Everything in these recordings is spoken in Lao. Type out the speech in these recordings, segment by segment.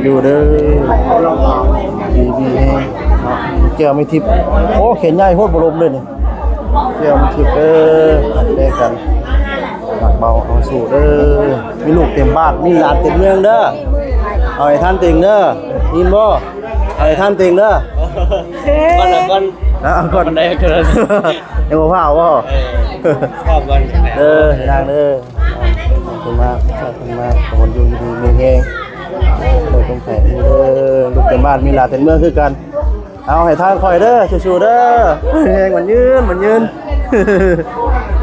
ຢູ່ເດີ ດີມີແຮງເນາະ ແກ້ວມີທິບ. ໂອ້ ແຂນໃຫຍ່ໂພດ ບໍ່ລົມເລີຍນີ້ ແກ້ວມີທິບເດີ ແລກກັນ ໜັກເບົາເອົາສູ້ເດີ ມີລູກເຕັມບ້ານ ມີຫຼານເຕັມເມືອງເດີ ເອົາໃຫ້ທັນເຕັງເດີ ໄດ້ຍິນບໍ່? ເອົາໃຫ້ທັນເຕັງເດີ ກ່ອນ ກ່ອນ ອ່ະ ເອົາກ່ອນ ໄດ້ກ່ອນ ຍັງບໍ່ພ້າວບໍ່? ເອີ ພ້ອມກ່ອນ ເດີ ນາງເດີ ຂອບຄຸນມາກ ຂອບຄຸນມາກ ຂໍໃຫ້ຢູ່ດີມີແຮງ ເດີ ຕ້ອງແຂງເດີ ລູກເຕັມບ້ານ ມີຫຼານເຕັມເມືອງຄືກັນ. ເອົາໃຫ້ທາງຂ້ອຍເດີ ສູ້ໆເດີ ແຮງໝັ້ນຍືນ ໝັ້ນຍືນ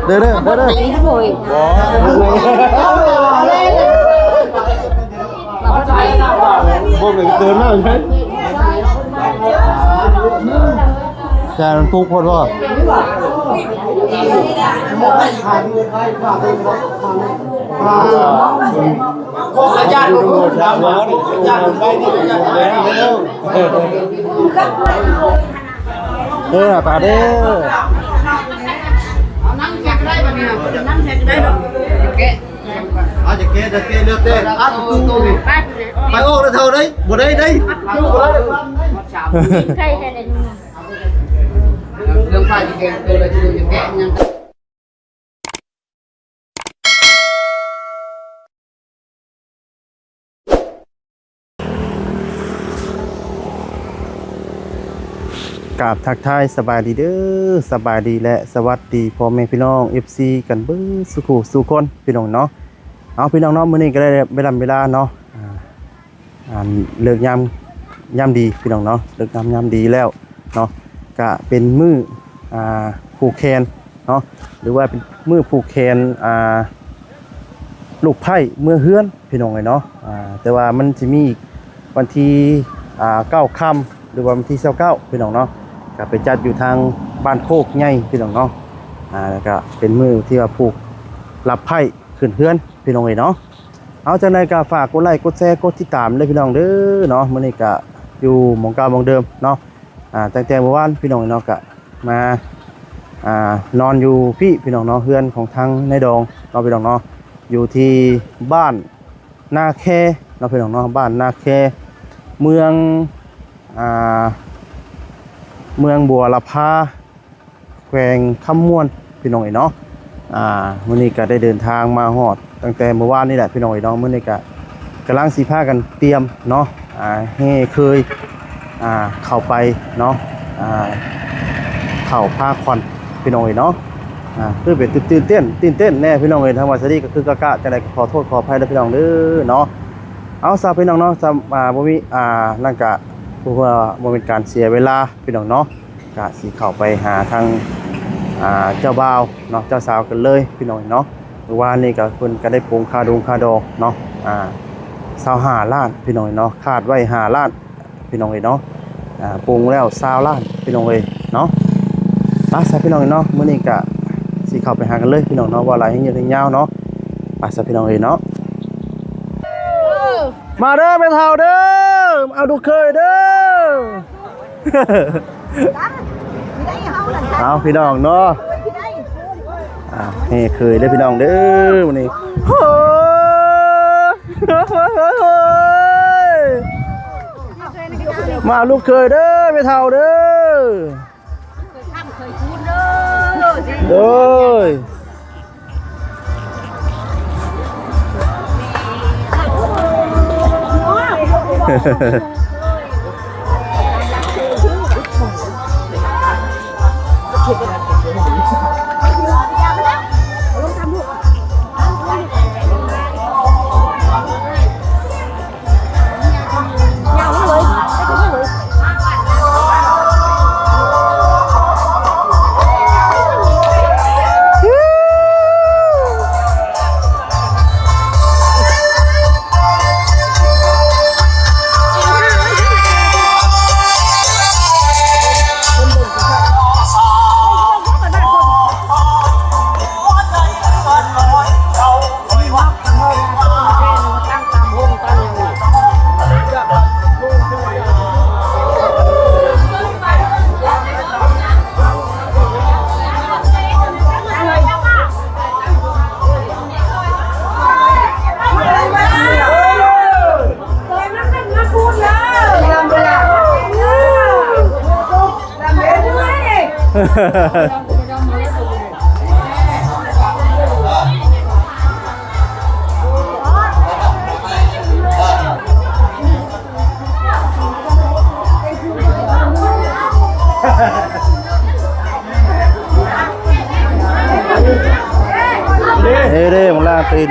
ເດີ ເດີ ເດີ ເດີ ບໍ່ ບໍ່ໄດ້ເດີນມາໃຊ່ ແຕ່ມັນປຸກໂພດບໍ່? ອາຈານບໍ່ຮູ້ນຳເຮົານີ້ ອາຈານໄປນີ້ ເອີ ຕາເດີ ເອົານ້ຳແຊກໄດ້ບັດນີ້ນະ ນ້ຳແຊກໄດ້ເນາະ ແກະ ອາ ຈະແກະ ຈະແກະ ເຫຼືອແຕ່ອັດປະຕູນີ້ ໄປອອກເດີເຖົ້າເດີ ບໍ່ໄດ້ເດີ ຢູ່ບໍ່ໄດ້ ໄກ່ແທ້ເດ້ ເລື່ອງໄປຈະແກະ ໂຕໃດທີ່ຈະແກະຍັງ ກາບທັກທາຍສະບາຍດີເດີ ສະບາຍດີ ແລະ ສະຫວັດດີພໍ່ແມ່ພີ່ນ້ອງ ເອັຟຊີ ກັນເບິດສູ່ຄູ່ສູ່ຄົນ ພີ່ນ້ອງເນາະ. ເອົາ ພີ່ນ້ອງເນາະ ມື້ນີ້ກໍໄດ້ເວລາ ເວລາເນາະ ອ່າ ອ່າ ເລີກຍາມ ຍາມດີ ພີ່ນ້ອງເນາະ ເລີກງາມຍາມດີແລ້ວເນາະ ກະເປັນມື້ ອ່າ ຜູກແຂນເນາະ ຫຼືວ່າເປັນມື້ຜູກແຂນ ອ່າ ລູກໃພ້ເມືອເຮືອນ ພີ່ນ້ອງເອີຍເນາະ. ອ່າ ແຕ່ວ່າມັນຊິມີອີກວັນທີ ອ່າ ເກົ້າຄ່ຳ ຫຼືວ່າວັນທີຊາວເກົ້າ ພີ່ນ້ອງເນາະ ກະໄປຈັດຢູ່ທາງບ້ານໂຄກໃຫຍ່ ພີ່ນ້ອງເນາະ. ອ່າ ກະເປັນມື້ທີ່ວ່າຜູກຮັບໃພ້ຂຶ້ນເຮືອນ ພີ່ນ້ອງເອີຍເນາະ. ເອົາ ຈັ່ງໃດກໍຝາກກົດໄລ້ ກົດແຊ ກົດຕິດຕາມເດີພີ່ນ້ອງເດີເນາະ. ມື້ນີ້ກໍຢູ່ໝ່ອງເກົ່າໝ່ອງເດີມເນາະ ອ່າ ຕັ້ງແຕ່ມື້ວານພີ່ນ້ອງເນາະ ກໍມາ ອ່າ ນອນຢູ່ພີ້ພີ່ນ້ອງເນາະ ເຮືອນຂອງທາງນາຍດອງເນາະ ພີ່ນ້ອງເນາະ ຢູ່ທີ່ບ້ານນາແຄເນາະ ພີ່ນ້ອງເນາະ ບ້ານນາແຄ ເມືອງ ອ່າ ເມືອງບົວລະພາ ແຂວງຄຳມ່ວນ ພີ່ນ້ອງເອີຍເນາະ. ອ່າ ມື້ນີ້ກໍໄດ້ເດີນທາງມາຮອດຕັ້ງແຕ່ມື້ວານນີ້ແຫຼະ ພີ່ນ້ອງເອີຍເນາະ. ມື້ນີ້ກໍກຳລັງຊິພາກັນຕຽມເນາະ ອ່າ ແຫ່ເຄີຍ ອ່າ ເຂົ້າໄປເນາະ ອ່າ ເຂົ້າພາຂວັນ ພີ່ນ້ອງເອີຍເນາະ. ອ່າ ຄືເປັນຕື່ນເຕັ້ນ ຕື່ນເຕັ້ນແດ່ ພີ່ນ້ອງເອີຍ. ທາງວ່າສະດີກໍຄືກະກະ ຈັ່ງໃດກໍຂໍໂທດຂໍອະໄພເດີພີ່ນ້ອງເດີເນາະ. ເອົາ ຊາວພີ່ນ້ອງເນາະ ຊາວ ອ່າ ບໍ່ມີ ອ່າ ນັ້ນກະ ເພື່ອບໍ່ເປັນການເສຍເວລາ ພີ່ນ້ອງເນາະ ກະຊິເຂົ້າໄປຫາທາງ ອ່າ ເຈົ້າບ່າວເນາະ ເຈົ້າສາວກັນເລີຍ ພີ່ນ້ອງເນາະ. ມື້ວານນີ້ກໍເພິ່ນກໍໄດ້ປົງຄ່າດົງຄ່າດອງເນາະ ອ່າ ຊາວຫ້າລ້ານ ພີ່ນ້ອງເນາະ ຄາດໄວ້ຫ້າລ້ານ ພີ່ນ້ອງເອີຍເນາະ. ອ່າ ປົງແລ້ວຊາວລ້ານ ພີ່ນ້ອງເອີຍເນາະ. ໄປຊະ ພີ່ນ້ອງເອີຍເນາະ ມື້ນີ້ກະຊິເຂົ້າໄປຫາກັນເລີຍ ພີ່ນ້ອງເນາະ ເວົ້າຫຼາຍແຮງຍືດແຮງຍາວເນາະ. ໄປຊະ ພີ່ນ້ອງເອີຍເນາະ. ມາເດີແມ່ເຖົ້າເດີ ເອົາລູກເຂີຍເດີ. ເອົາ ພີ່ນ້ອງເນາະ ອ່າ ແຫ່ເຂີຍເດີພີ່ນ້ອງເດີ ມື້ນີ້ ໂອ້ຍ ມາເອົາລູກເຂີຍເດີແມ່ເຖົ້າເດີ. ໂດຍ. ເດ້ ເດ້ ມັນລ່າຕີນ.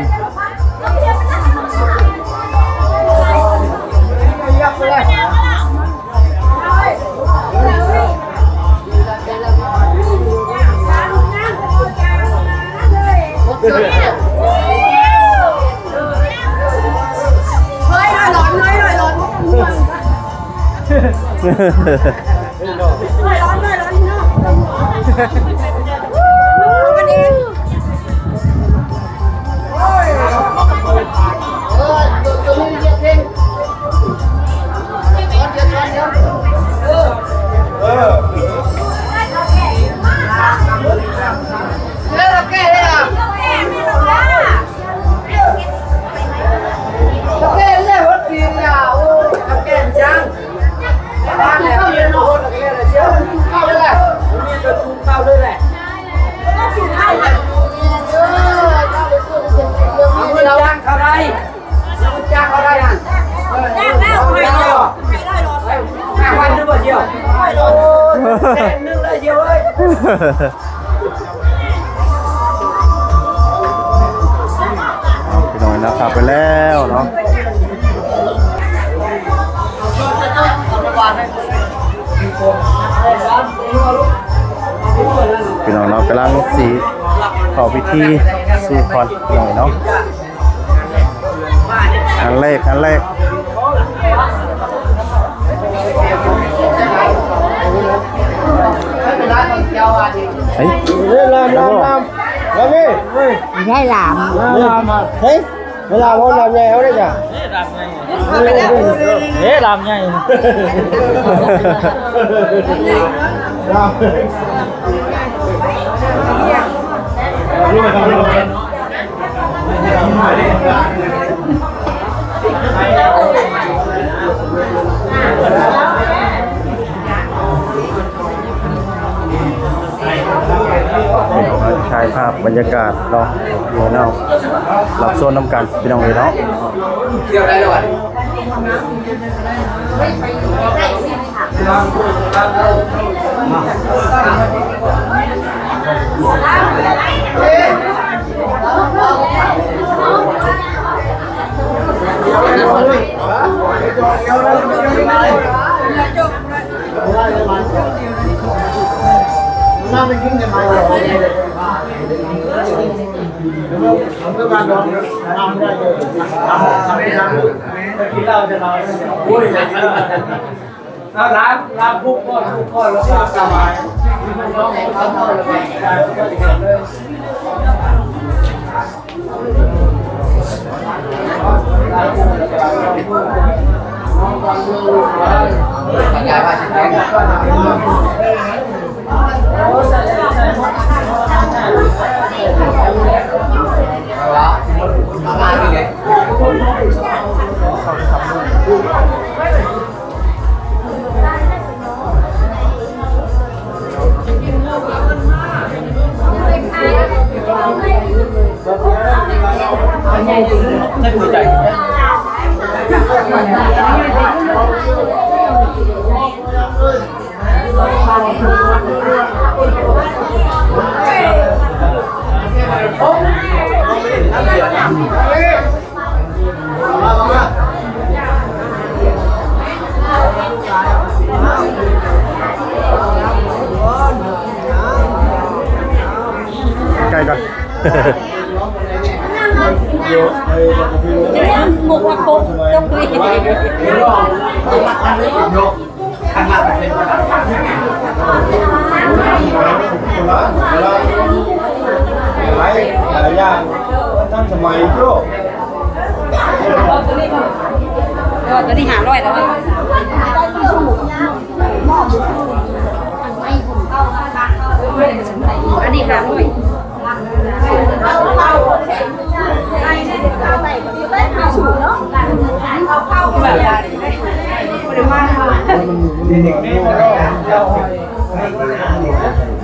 ພີ່ນ້ອງນະ ຂັບໄປແລ້ວເນາະ. ພີ່ນ້ອງເນາະ ກຳລັງຊິເຂົ້າພິທີສູ່ຂວັນພີ່ນ້ອງເນາະ. ອັນແລກ ອັນແລກ ເຮີ້ຍ ເຮີ້ຍ ລາມ ລາມ ລາມ ລາມ ເຮີ້ຍ ໃຫຍ່ຫຼາມ ເຮີ້ຍ ລາມ ເຮີ້ຍ ເວລາເວົ້າລາມໃຫຍ່ເຮົາໄດ້ຈ້ະ ເອີ ລາມໃຫຍ່ ລາມ ຖ່າຍພາບບັນຍາກາດເນາະ ພີ່ນ້ອງ ຮັບຊົມນຳກັນ ພີ່ນ້ອງເອີຍເນາະ. ໃກ້ກ່ອນ ໝົກວ່າໂຄກ ຫຼາຍ ຫຼາຍຢ່າງ ທັນສະໄໝໂລກ ຕົວນີ້ຫ້າຮ້ອຍແລ້ວ ອັນນີ້ຫ້າຮ້ອຍ. ເ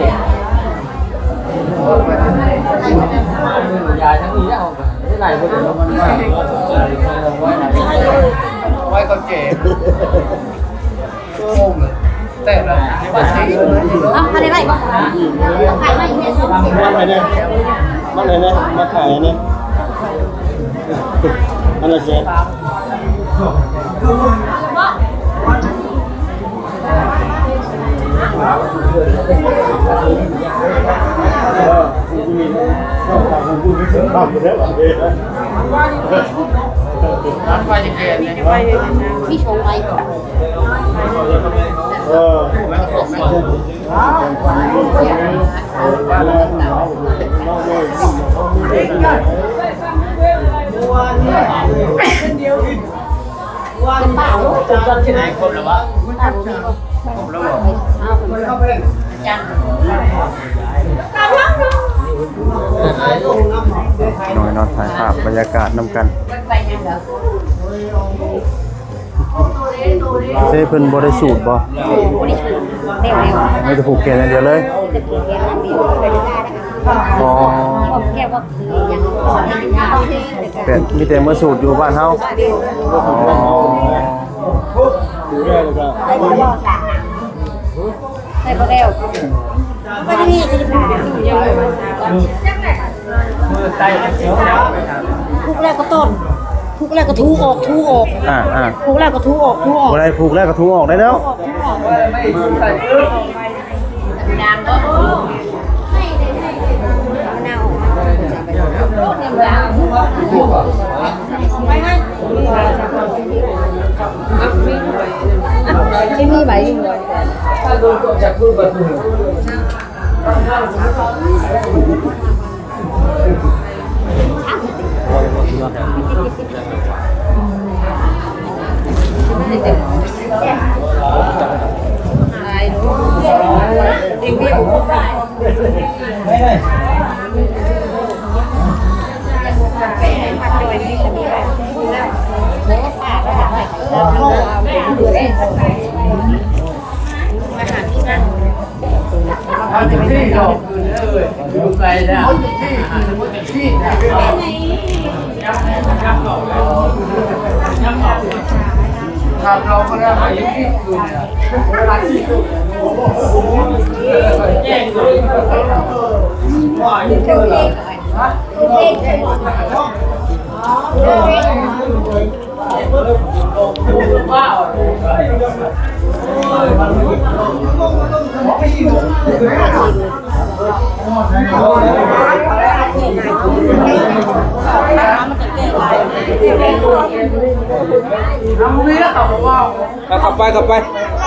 ຢາຍທາງນີ້ແລ້ວ ໄດ້ຫຼາຍຄົນເນາະ ໄວ້ເຂົາແຈກ ໂອ້ ແຕ່ລະ ເອົາ ອັນນີ້ໄວ້ບໍ່? ມັດໃຫ້ແດ່ ມັດໃຫ້ແດ່ ມັດຂາຍໃຫ້ແດ່ ອັນລະແສນ. ມີສອງໃບ ເອີ ເປັນບ້າໂລດ ຈົນ ໃຫ້ຄົບແລ້ວວະ? ຄົບແລ້ວບໍ່? ນ້ອຍເນາະ ຖ່າຍພາບບັນຍາກາດນຳກັນ. ເຊ ເພິ່ນບໍ່ໄດ້ສູດບໍ່? ບໍ່ໄດ້ສູດ ແລ້ວໆ ມີແຕ່ຜູກແຂນຢ່າງດຽວເລີຍ. ມີແຕ່ຜູກແຂນຢ່າງດຽວ. ອໍ ແກ້ວກໍຄືຫຍັງ ແຕ່ມີແຕ່ມາສູດຢູ່ບ້ານເຮົາ. ອໍ ໄດ້ບໍ່? ໄດ້ບໍ່ແລ້ວ? ມັນມີ ຜູກແລ້ວກໍຕົ້ນ ຜູກແລ້ວກໍຖູອອກ ຖູອອກ ອ່າໆ ຜູກແລ້ວກໍຖູອອກ ຖູອອກ ບໍ່ໄດ້ຜູກແລ້ວກໍຖູອອກໄດ້ແລ້ວ. ທີ່ມີໃບຢູ່. ເຂົ້າໄປ ເຂົ້າໄປ.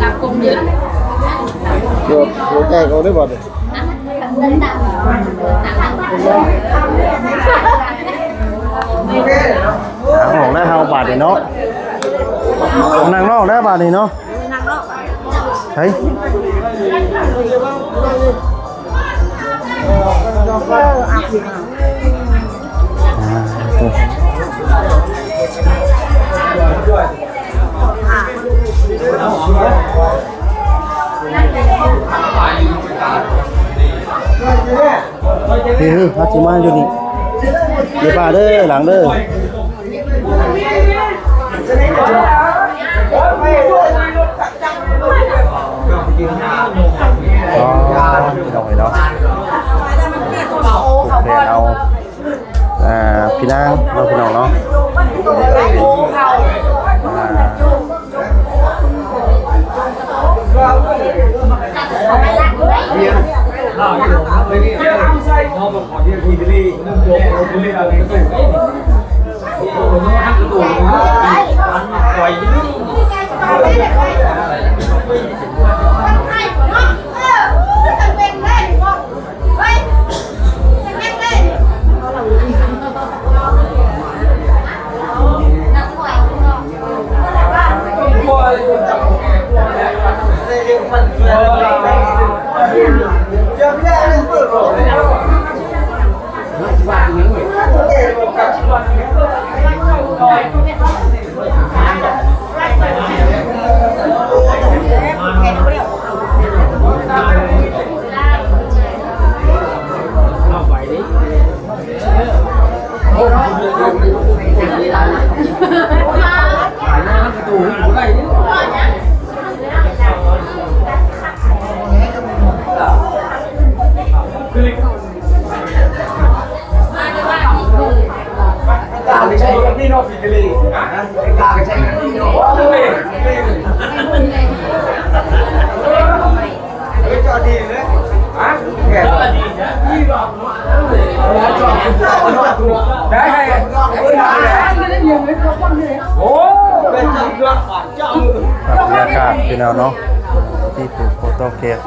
ຕັບກົມເຢີະ ດຽວ ດຽວແຕກເອົາໄດ້ບໍ່ນີ້? ຫາຫ້ອງໄດ້ເຮົາບາດນີ້ເນາະ ນັ່ງນອກໄດ້ບາດນີ້ເນາະ ນັ່ງນອກ ໃສ ເອີ ອ່ະ ອ່າ ໂອເຄ ນີ້ ນີ້ ເຮົາຊິມາຢູ່ນີ້ ເດີປ້າເດີ ຫຼັງເດີ ອໍ ພີ່ນ້ອງເອີຍເນາະ ຜູກແຂນເອົາ ອ່າ ພີ່ນາງເນາະ ພີ່ນ້ອງເນາະ ອ່າ ເອົາໄປເດ້. ภາບບັນຍາກາດພີ່ນ້ອງເນາະ ທີ່ຜູກຄໍຕໍ່ແຂນ.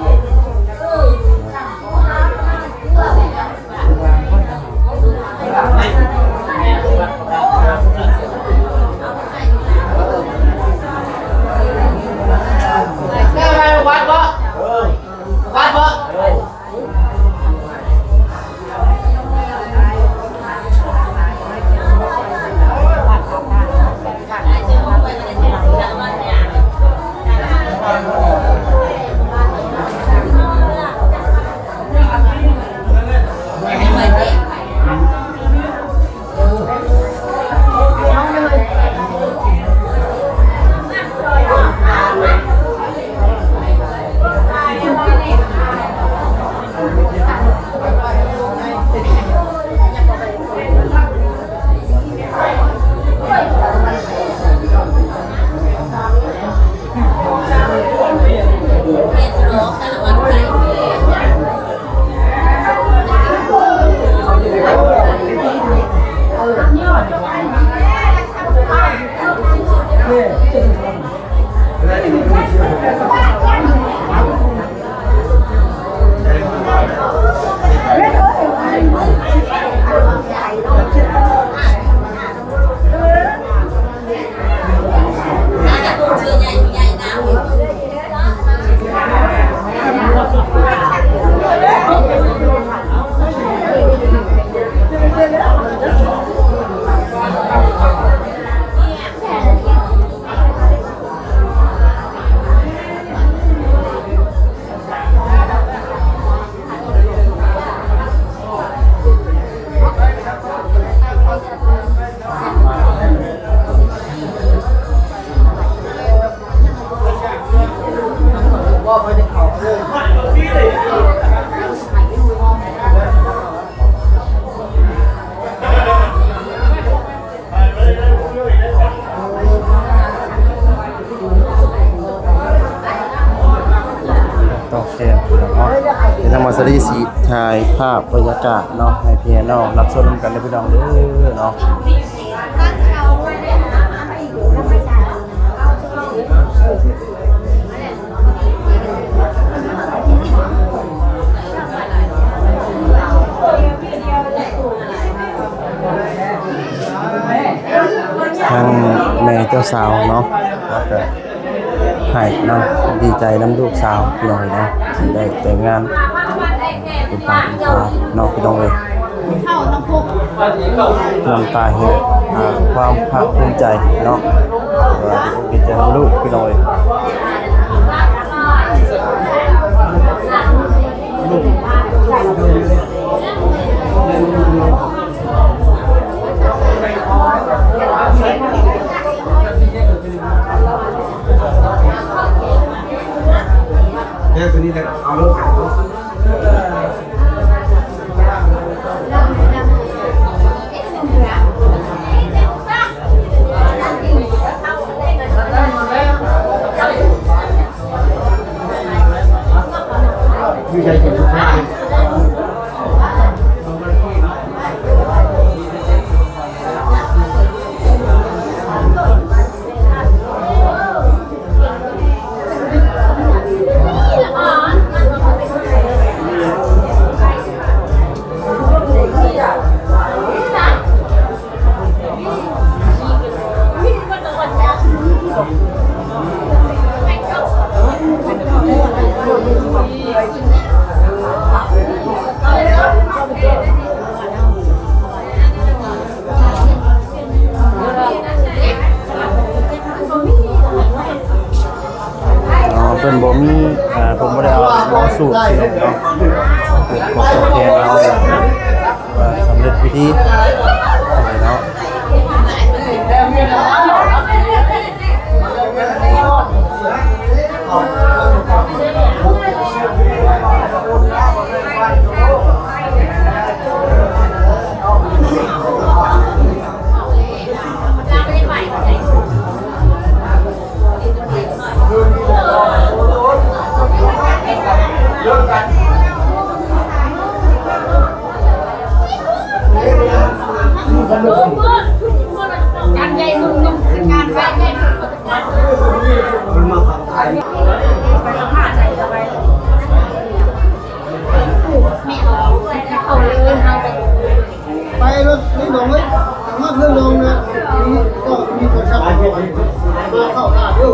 ຕໍ່ແຂນເນາະ ເປັນທາງມາສະລີຊິຖ່າຍພາບບັນຍາກາດເນາະ ໃຫ້ພີ່ໃຫ້ນ້ອງຮັບຊົມນຳກັນເດີພີ່ນ້ອງເດີເນາະ. ທາງແມ່ເຈົ້າສາວເນາະ ເຮົາກະໄຫ້ເນາະ ດີໃຈນຳລູກສາວພີ່ນ້ອງເນາະ ທີ່ໄດ້ແຕ່ງງານ ເປັນຟ້າເປັນຟ້າເນາະ ພີ່ນ້ອງເອີຍ. ນ້ຳຕາແຫ່ງ ອ່າ ຄວາມພາກພູມໃຈເນາະ ວ່າດີອົກດີໃຈນຳລູກພີ່ນ້ອງເອີຍ. ເອີ ໂຕນີ້ແຫຼະ ເອົາລົງໄປ. ເພິ່ນບໍ່ມີ ເພິ່ນບໍ່ໄດ້ເອົາໝໍສູດພີ່ນ້ອງເນາະ ເປັນຂອງຕົວແທນເຮົາ ວ່າສຳເລັດພິທີເນາະ. ມາເພື່ອລົງນະ ມີ ກໍມີໂທລະສັບມາເຂົ້າຖ້າຢູ່.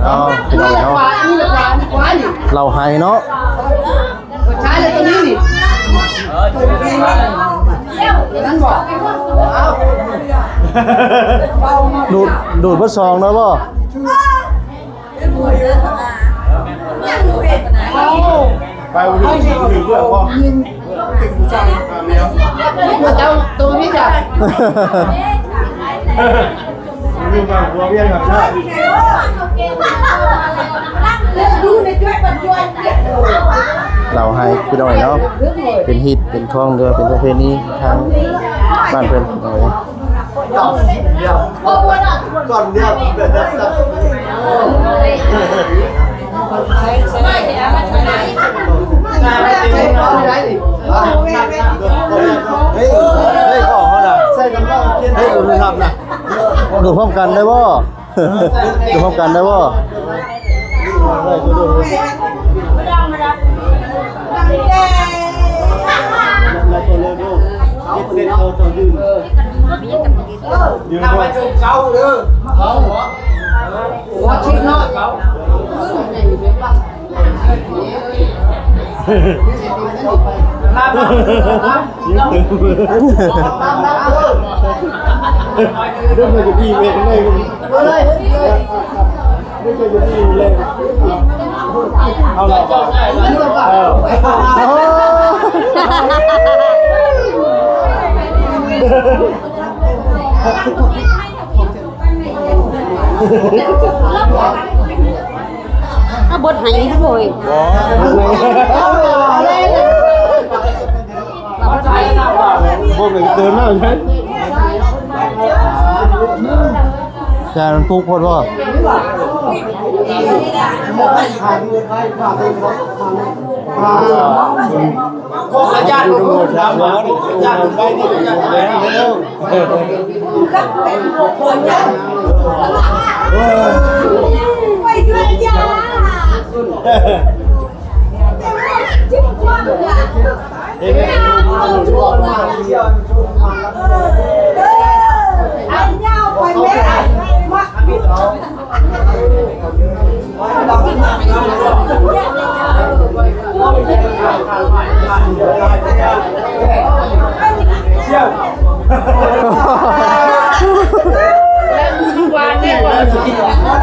ເອົາ ພີ່ນ້ອງເນາະ ລາວໄຫ້ເນາະ. ໃຊ້ແລ້ວຕົວນີ້ນີ້ ເອີ ຕົວນັ້ນບໍ່ ເອົາ ດູດ ດູດເບິດສອງເນາະບໍ່? ໄປບໍ່ຖືກ ຖືກເລື່ອງບໍ່? ເຈົ້າໂຕນີ້ຈ້ະ ລາວໄຫ້ພີ່ນ້ອງເນາະ ເປັນຮີດເປັນຄອງ ຫຼືວ່າເປັນປະເພນີທາງບ້ານເພິ່ນ. ກ່ອນດຽວ ກ່ອນດຽວ ເຮີ້ຍ ເຮີ້ຍ ອອກເຮົານະ ເຮີ້ຍ ເຮົານະ ດູພ້ອມກັນໄດ້ບໍ່? ດູພ້ອມກັນໄດ້ບໍ່? ນຳໄປຊົມເຊົາເດີ ເອົາ ໂອ້ ຊິເນາະ ເອົາ ເດີ ເດີ ເດີ ເດີ ເດີ ເດີ ເດີ ເດີ ເດີ ເດີ ເດີ ເດີ ເອົາລະ ເອີ ໂອ້ ເອົາບົດໃຫ້ໂອ້ຍ ບໍ່ ບໍ່ໄດ້ເຕີມແລ້ວໃຊ່ ແຕ່ມັນປຸກໂພດບໍ່?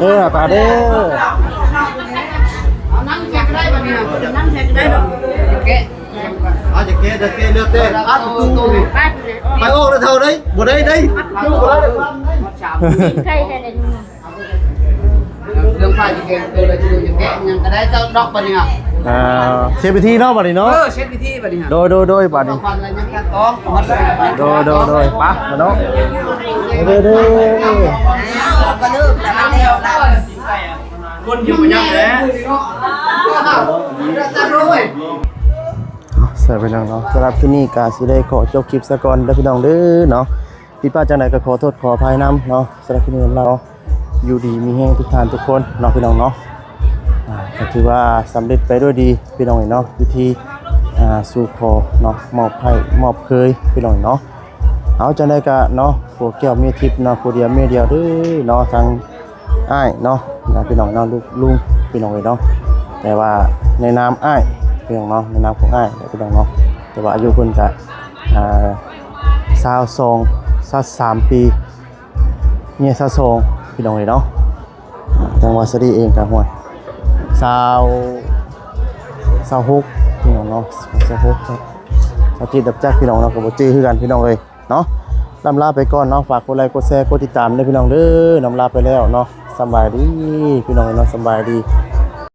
ເອີ ຕາເດີ ເອົານ້ຳໃສ່ກໍໄດ້ບັດນີ້ ນ້ຳໃສ່ກໍໄດ້ເນາະ ແກະ ອາດຈະແກະ ຈະແກະແລ້ວແຕ່ ອັດຕູ້ໄປ ໄປອອກແລ້ວເທົ່າໃດ ບໍ່ໄດ້ໄດ໋ ຢູ່ບໍ່ໄດ້ ໄຂ່ແທ້ເດ້ ເລື່ອງໄຟທີ່ແກະ ເອີ ລະຢູ່ຈະແກະຫຍັງກໍໄດ້ ເຈົ້າດອກບັດນີ້ ອ່າ ເຊັດພິທີເນາະບັດນີ້ເນາະ ເອີ ເຊັດພິທີບັດນີ້ ໂດຍ ໂດຍ ໂດຍ ບັດນີ້ ໂດຍ ໂດຍ ໂດຍ ໄປເນາະ ເດີ ເດີ ຄົນຢູ່ບໍ່ຍັງແຫຼະ ໃສ່ໄປນຳເນາະ ສຳລັບຄລິບນີ້ກໍຊິໄດ້ຂໍຈົບຄລິບຊະກ່ອນເດີພີ່ນ້ອງເດີເນາະ ຜິດພາດຈັ່ງໃດກໍຂໍໂທດຂໍອະໄພນຳເນາະ ສຳລັບຄລິບນີ້ເນາະ ຢູ່ດີມີແຮງທຸກທ່ານທຸກຄົນເນາະພີ່ນ້ອງເນາະ ອ່າ ກໍຖືວ່າສຳເລັດໄປດ້ວຍດີພີ່ນ້ອງເອີຍເນາະ ພິທີ ອ່າ ສູ່ຂໍເນາະ ມອບໃຫ້ມອບເຄີຍພີ່ນ້ອງເນາະ ເອົາ ຈັ່ງໃດກໍເນາະ ຜົວແກ້ວເມຍທິບເນາະ ຜູ້ດຽວເມຍດຽວເດີເນາະ ທັງອ້າຍເນາະ ພີ່ນ້ອງເນາະ ລູກລຸງພີ່ນ້ອງເອີຍເນາະ ແຕ່ວ່າໃນນາມອ້າຍພີ່ນ້ອງເນາະ ໃນນາມຂອງອ້າຍພີ່ນ້ອງເນາະ ແຕ່ວ່າອາຍຸເພິ່ນກໍ ອ່າ ຊາວສອງ ຊາວສາມປີ ເມຍຊາວສອງພີ່ນ້ອງເອີຍເນາະ ອ່າ ທາງວາສະດີເອງກໍ ຫ້ວຍ ຊາວ ຊາວຫົກພີ່ນ້ອງເນາະ ຊາວຫົກ ຊາວເຈັດ ຈັກພີ່ນ້ອງເນາະ ກໍບໍ່ຈື່ຄືກັນພີ່ນ້ອງເອີຍເນາະ ລ່ຳລາໄປກ່ອນເນາະ ຝາກກົດໄລກົດແຊກົດຕິດຕາມເດີພີ່ນ້ອງເດີ ລ່ຳລາໄປແລ້ວເນາະ ສຳບາຍດີພີ່ນ້ອງເນາະ ສຳບາຍດີ.